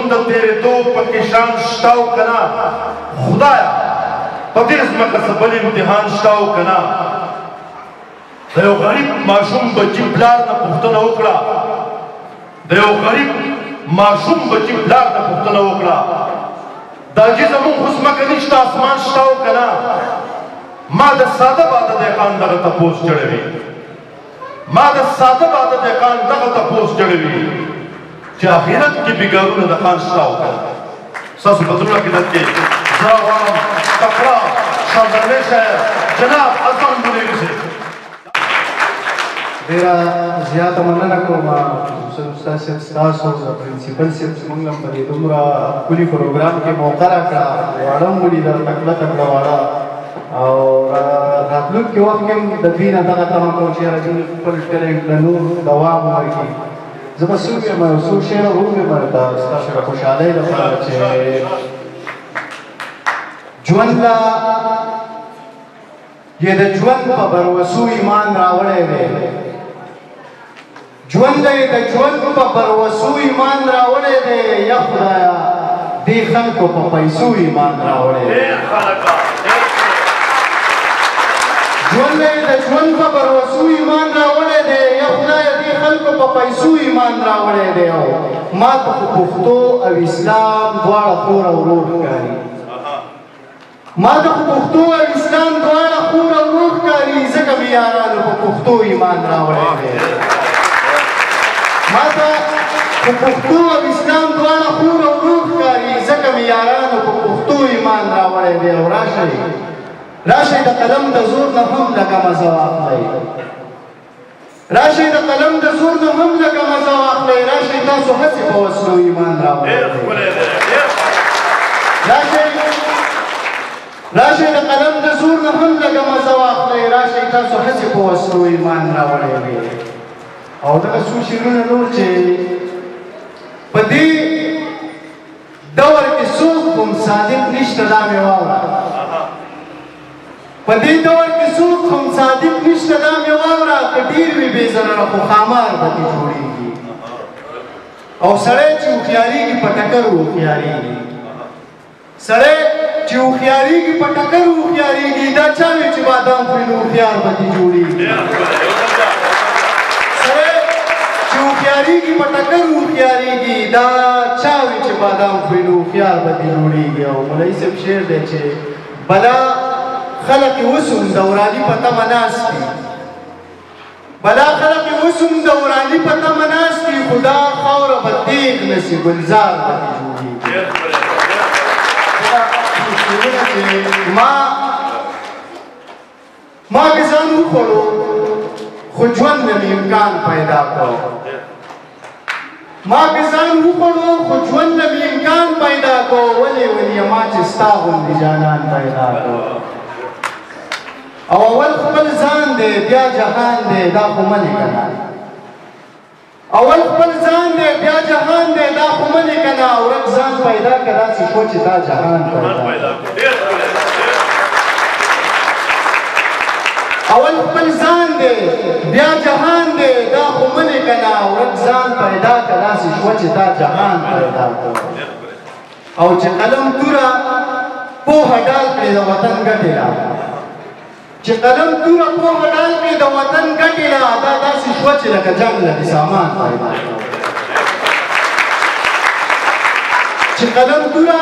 ژوند د تېرېدو پکې شان شته او که نه؟ خدایه په دې ځمکه څه بل امتحان شته او که نه؟ د یو غریب ماشوم بچي پلار نه پوښتنه وکړه، د یو غریب ماشوم بچي پلار نه پوښتنه وکړه، دا چې زمونږ خو ځمکه نشته اسمان شته او که نه؟ ما د ساده باده دهقان دغه تپوس جوړوي، ما د ساده باده دهقان دغه تپوس جوړوي چې آخرت کې بګارونه د خان شته او که نه؟ ستاسو په زړه کې دتکې زه غواړم تکړه شاندرمې شاعر جناب اعظم بونیري صاحب. ډېره زیاته مننه کوم خصوصاً استاد صاحب ستاسو د پرنسپل صاحب چې موږ هم په دې دومره ښکلي پروګرام کې موقع راکړه، واړه هم ولیدل، تکړه تکړه واړه، او راتلونکي وخت کې هم د دوی نه دغه تمه کوم چې یاره دوی خپل ټیلنټ له نور دوام ورکړي. زه به څه ووایم، یو څو شعره ووایم درته ستاسو د خوشحالۍ لپاره چې ژوند له یې د ژوند په بروسو ایمان راوړی دی، ژوند له یې د ژوند په بروسو ایمان راوړی دی، یا خدایه دې خلکو په پیسو ایمان راوړی دی. ژوند له یې د ژوند په بروسو ایمان راوړی دی، یا خدایه دې خلکو په پیسو ایمان راوړی دی. او ما ته خو پښتو او اسلام دواړه خور او ورور ښکاري، ما ته خو پښتو او اسلام دواړه خور او ورور ښکاري، ځکه مې یارانو په پښتو ایمان راوړی دی. ما ته خو پښتو او اسلام دواړه خور او ورور ښکاري، ځکه مې یارانو په پښتو ایمان راوړی دی. او راشئ راشئ د قلم د زور نه هم لږه مزه واخلئ، راشئ د قلم د زور نه هم لږه مزه واخلئ، راشئ تاسو هسې په وسلو ایمان راوړی دی. راشئ راشئ د قلم د زور نه هم لږه مزه واخلئ، راشئ تاسو هسې په وسلو ایمان راوړی دی. او دغه څو شعرونه نور چې په دې دور کې څوک هم صادق نشته، دا مې واوره، په دې دور کې څوک هم صادق نشته، دا مې واوره، که ډېر وي بې ضرره خو ښامار به ترې جوړېږي. او سړی چې هوښیارېږي په ټکر هوښیارېږي، سړی چې هوښیارېږي په ټکر هوښیارېږي، دا چا وي چې بادام خوري نو هوښیار به ترې جوړېږي. سړی چې هوښیارېږي په ټکر هوښیارېږي، دا چا وي چې بادام خوري نو هوښیار به ترې جوړېږي. او مولوي صاحب شعر دی چې بلا خلک یې اوس هم د وراني په تمه ناست دي، بلا خلک یې اوس هم د وراني په تمه ناست دي، خو دا خاوره به تېغ نه سي ګلزار به ترې جوړېږي. ما که ځان وخوړو خو ژوند نه مې امکان پیدا کړو، ما که ځان وخوړو خو ژوند نه مې امکان پیدا کړو، ولې ولې ما چې ستا غوندې جانان پیدا کړو. او اول خپل ځان دی بیا جهان دی، دا خو منې که نه، اول خپل ځان دی بیا جهان دی، دا خو منې که نه، ورک ځان پیدا که داسې شو چې تا جهان پیدا کړو. اول خپل ځان دی بیا جهان دی، دا خو منې که نه، ورک ځان پیدا که داسې شو چې تا جهان پیدا کړو. او چې قلم توره پوهه ډال کړې د وطن ګټې له، چې قلم توره پوهه ډال کړې د وطن ګټې له، دا داسې شوه چې لکه جنګ له دې سامان پیدا کړو. چې قلم توره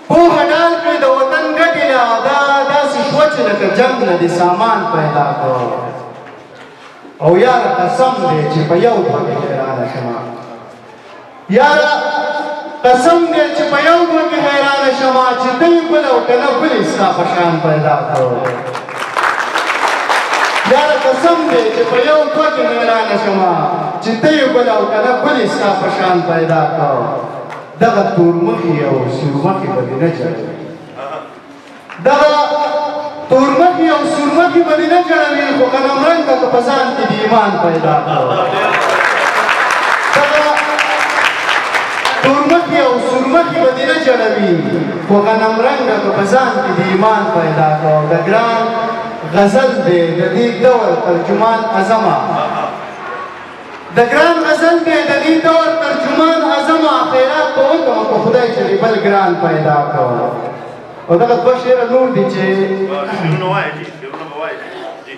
پوهه ډال کړې د وطن ګټې له، دا داسې شوه چې لکه جنګ له دې سامان پیدا کړو. او یاره قسم دی چې په یو دوه کې حیرانه شمه، یاره قسم دی چې په یو دوه کې حیرانه شمه، چې ته یې ګل او که نه ګل یې ستا په شان پیدا کړو. یاره قسم دی چې په یو دوه کې حیرانه شمه، چې ته یې ګل او که نه ګل یې ستا په شان پیدا کړو. دغه تورمخي او سورمخي به دې نه جوړوي، دغه تورمخي او سورمخي به دې نه جوړوي، خو غنمرنګه که په ځان کې دې ایمان پیدا کړو. دغه تورمخي او سورمخي به دې نه جوړوي، خو غنمرنګه که په ځان کې دې ایمان پیدا کړو. د ګران غزل دی د دې دور ترجمان اعظمه، د ګران غزل دی د دې دور ترجمان اعظمه، خیرات به وکړم په خدای چې بل ګران پیدا کړ. او دغه دوه شعره نور دي چې شعرونه وایي جي، شعرونه به وایي جي.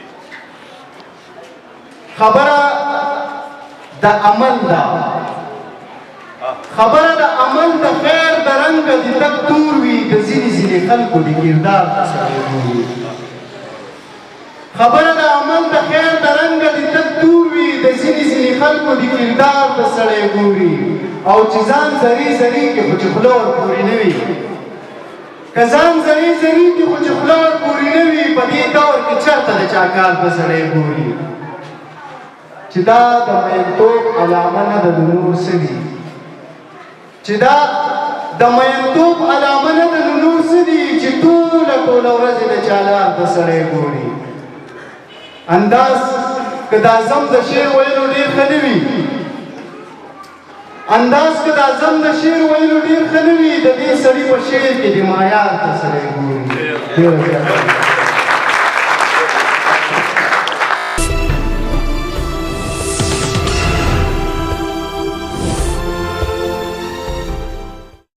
خبره د عمل ده، خبره د عمل د خیر د رنګ دي تک تور وي، د ځینې ځینې خلکو د کردار ته سړی ګوري. خبره د عمل د خیر د رنګ دي تک تور وي، د ځینې ځینې خلکو د کردار ته سړی ګوري. او چې ځان ذرې ذرې کې خو چې خوله ورپورې نه وي، که ځان ذرې ذرې کې خو چې خوله ورپورې نه وي، په دې دور کې چېرته د چا کار ته سړی ګوري. چې دا د مینتوب علامه نه ده د نور څه دي، چې دا د مینتوب علامه نه ده د نور څه دي، چې ټوله ټوله ورځ د چا لار ته سړی ګوري. انداز که د اعظم د شعر ویلو ډېر ښه نه وي، انداز که د اعظم د شعر ویلو ډېر ښه نه وي، د دې سړي په شعر کې د معیار ته سړی ګوري. ډېره زیاته.